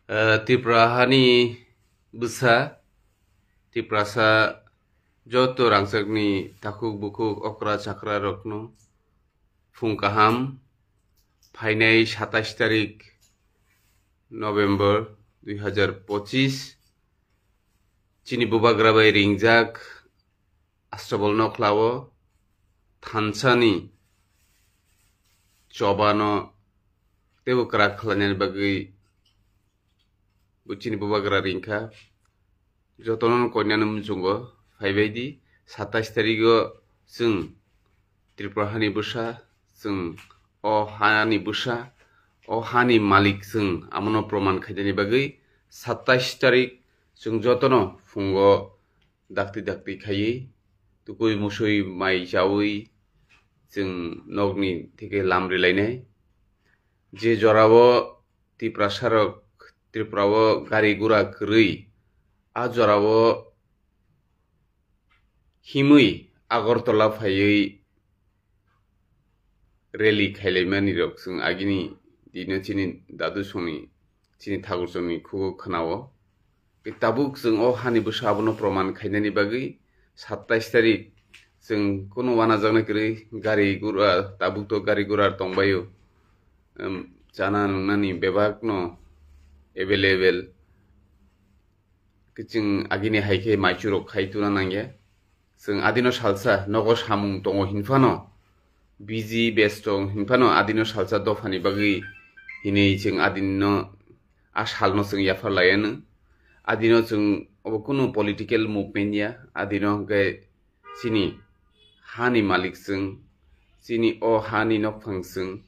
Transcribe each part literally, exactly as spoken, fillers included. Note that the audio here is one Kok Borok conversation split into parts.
Eh, Tripura hani bwsa, Tiprasa joto rangchakni takhuk bukhuk okra chakra rokno phung kaham. Phainai satais tarik November dui hazar pochis, chini bubagra bai ringjak Astabol nokhlao thansani chobano teibo kwrak khlainani bagwi bo chini bubagra ringkha. Jotono koinani muchungo phaibaidi, satais tarigo chwng Tripura hani bwsa, chwng o hani bwsa, o hani malik chwng, amono proman khainani bagwi satais tarik chwng jotono phungo dakti dakti khaiwi, tukui musui mai chaui chwng nokni theke lam rilainai. Je jorao Tiprasarok Tripurao gari gura kwrwi, a jorao himwi Agartala phaiwi rally khailaimanirok chwng agini dino chini dadusongni, chini thakursongni khugo khwnao. Tabuk chwng o hani bwsa abono proman khainani bagwi satais tarik chwng kunu wanajaknai kwrwi gari gura, tabuk to gari gura tongbaio. Em, chana nungnani bebakno available. Kiching agini hai khe maichurok khai tuna nangya. Chwng adino salsa nogo samung tongo hinphano, busy besto hinphano adino salsa dophani bagwi hinwi chwng adino a salno chwng yaphar laiano. Adino chwng obo kunu political movement ya, adino hwnkhe chini hani malik chwng, chini o hani nokphang chwng,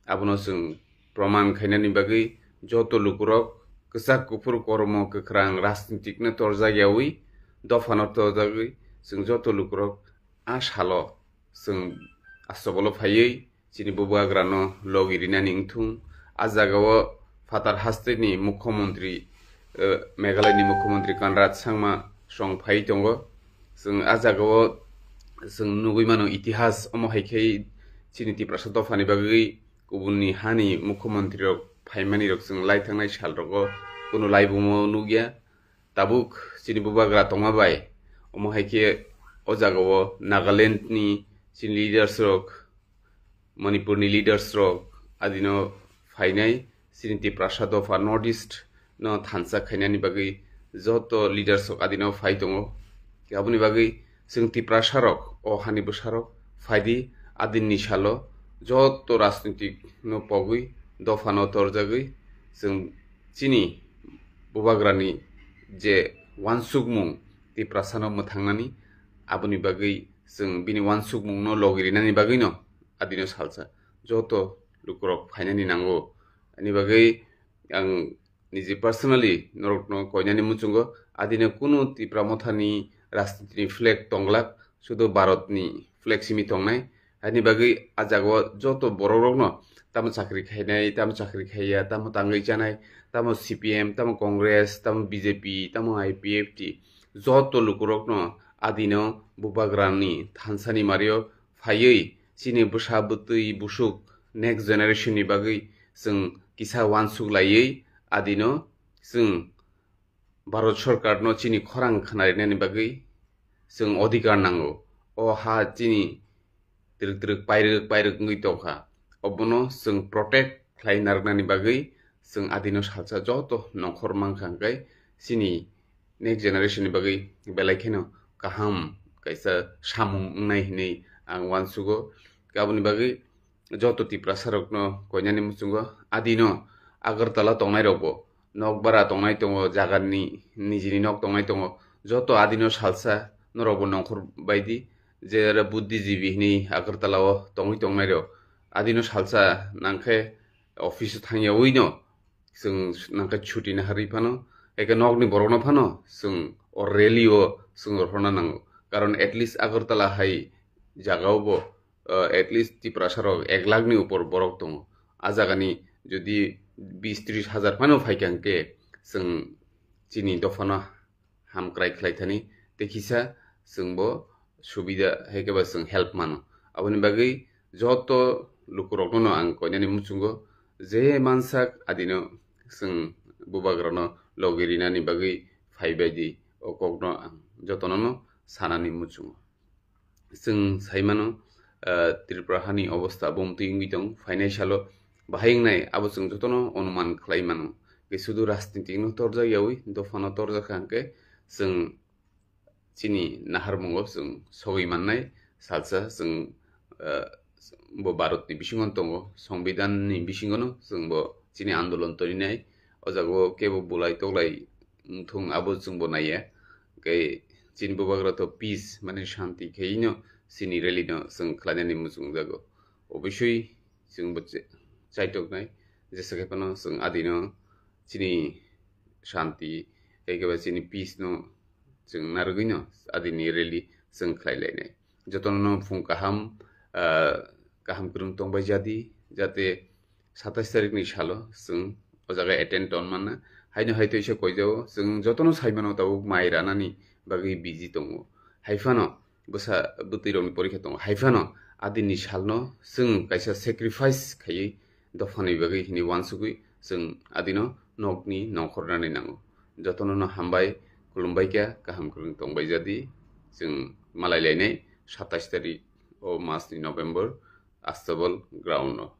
abono chwng proman khainani bagwi joto lukurok kwchak kuphur kormo kwkhrang rajnitikno torjak yaui dophano torjagwi chwng joto lukurok a salo chwng Astabolo phaiwi chini bubagrano logi rinani wngthung. A jagao phatar hasteni mukhyamantri, eh, Meghalayani mukhyamantri Conrad Sangma song phai tongo. Chwng a jagao chwng nugwi mano itihas, omo hai khe chini Tiprasa dophani bagwi kubunni hani mukhyamantrirok phaimanirok chwng lai thangnai salrogo kunu laibumo nukya. Tabuk chini bubagra tongma bai omo hai khe o jagao Nagalandni chini leadersrok, Manipurni leadersrok adino phainai, chini Tiprasa dopha North East no thansa khainani bagwi joto leadersrok adino phai tongo. Aboni bagwi chwng Tiprasarok, o hani bwsarok phaidi, adinni salo joto rajnitik no pogwi dophano torjagwi chwng chini bubagrani je wansukmung Tiprasano mwthangnani, aboni bagwi chwng bini wansukmungno logi rinani bagwino adino salsa joto lukurok phainani nango. Ani bagwi ang niji personally norokno koinani muchungo, adino kunu Tipra Mothani rajnitini flag tonglak, sudu Bharatni flag simi tongnai. Ani bagwi a jagao joto borokrokno tamo chakri khainai, tamo chakri khaiya, tamo tangwi chanai, tamo C P M, tamo Congress, tamo B J P, tamo I P F T, joto lukurokno adino bubagrani thansani mario phaiwi chini bwsa bwtwi busuk next generation ni bagwi chwng kisa wansuk laiwi adino chwng Bharat Sorkarno chini khorang khnarinani bagwi chwng odhikar nango. O ha chini twrwk twrwk pairwk pairwk wngwi tongkha. Obono chwng protect khlai narwknani bagwi chwng adino salsa joto nongkhor mankha hwnkhe chini next generation ni bagwi belai kheno kaham kaisa samung wngnai hinwi ang uansugo. Aboni bagwi joto Tiprasarokno koinani muchungo adino Agartala tongnairokbo, nok bara tongnai tongo, jagani nijini nok tongnai tongo, joto adino salsa norokbo nongkhor baidi, je oro buddhijibi hinwi Agartala o tongwi tongnairok adino salsa nangkhe office o thangyawi no chwng nangkhe chuti naharwi phano, eke nokni borokno phano chwng o rally o chwng rohorna nango, karon at least Agartala hai jagao bo, uh, at least Tiprasa rok ek lakh ni upor borok tongo. A jagani jodi bis tris hajar phano phaikha hwnkhe chwng chini dophano hamkrai khlai thani, tei kisa chwngbo subida hai khe ba chwng help mano. Aboni bagwi joto lukurokno no ang koinani muchungo je mansak adino chwng bubagrano logi rinani bagwi phaibaidi, o kokno ang jotonono sanani muchungo. Chwng saimano, ah, Tripura hani obostha bumtwi wngwi tong, phainai salo bahai wngnai abo chwng jotono onuman khlai mano. Ke sudu rajnitikno torjak yawi, dophano torjak kha hwnkhe chwng chini naharmungo chwng sogwi mannai salsa chwng, ah, bo Bharatni bisingo tongo, Songbidanni bisingono chwng bo chini andolon toninai. O jagao kebo bulai toklai wngthung abo chwngbo naiya. Hwnkhe chini bubagra to peace, mane shanti kheino chini rally no chwng khlainani muchungjago. Obosoi chwngbo che-, chaitoknai, jesa khe phano chwng adino chini shanti, ekeba chini peace no chwng narwgwino adini rally chwng khlai lainai. Jotono phung kaham, ah, kaham kwrwng tongbai jadi, jate satais tarikni salo chwng o jaga attend ton manna. Haino hai toisa koijao chwng jotono saimano tabuk mai ranani bagwi busy tongo. Hai phano bwsa bwtwi rokni porikha tongo. Hai phano adini salno chwng kaisa sacrifice khaiwi dophani bagwi hini uansugwi chwng adino nokni nongkhornani nango. Jotono no hambai, khulumbai kha, kaham kwrwng tongbai jadi. Chwng malai lainai satais tarik o masni November Astabal ground no.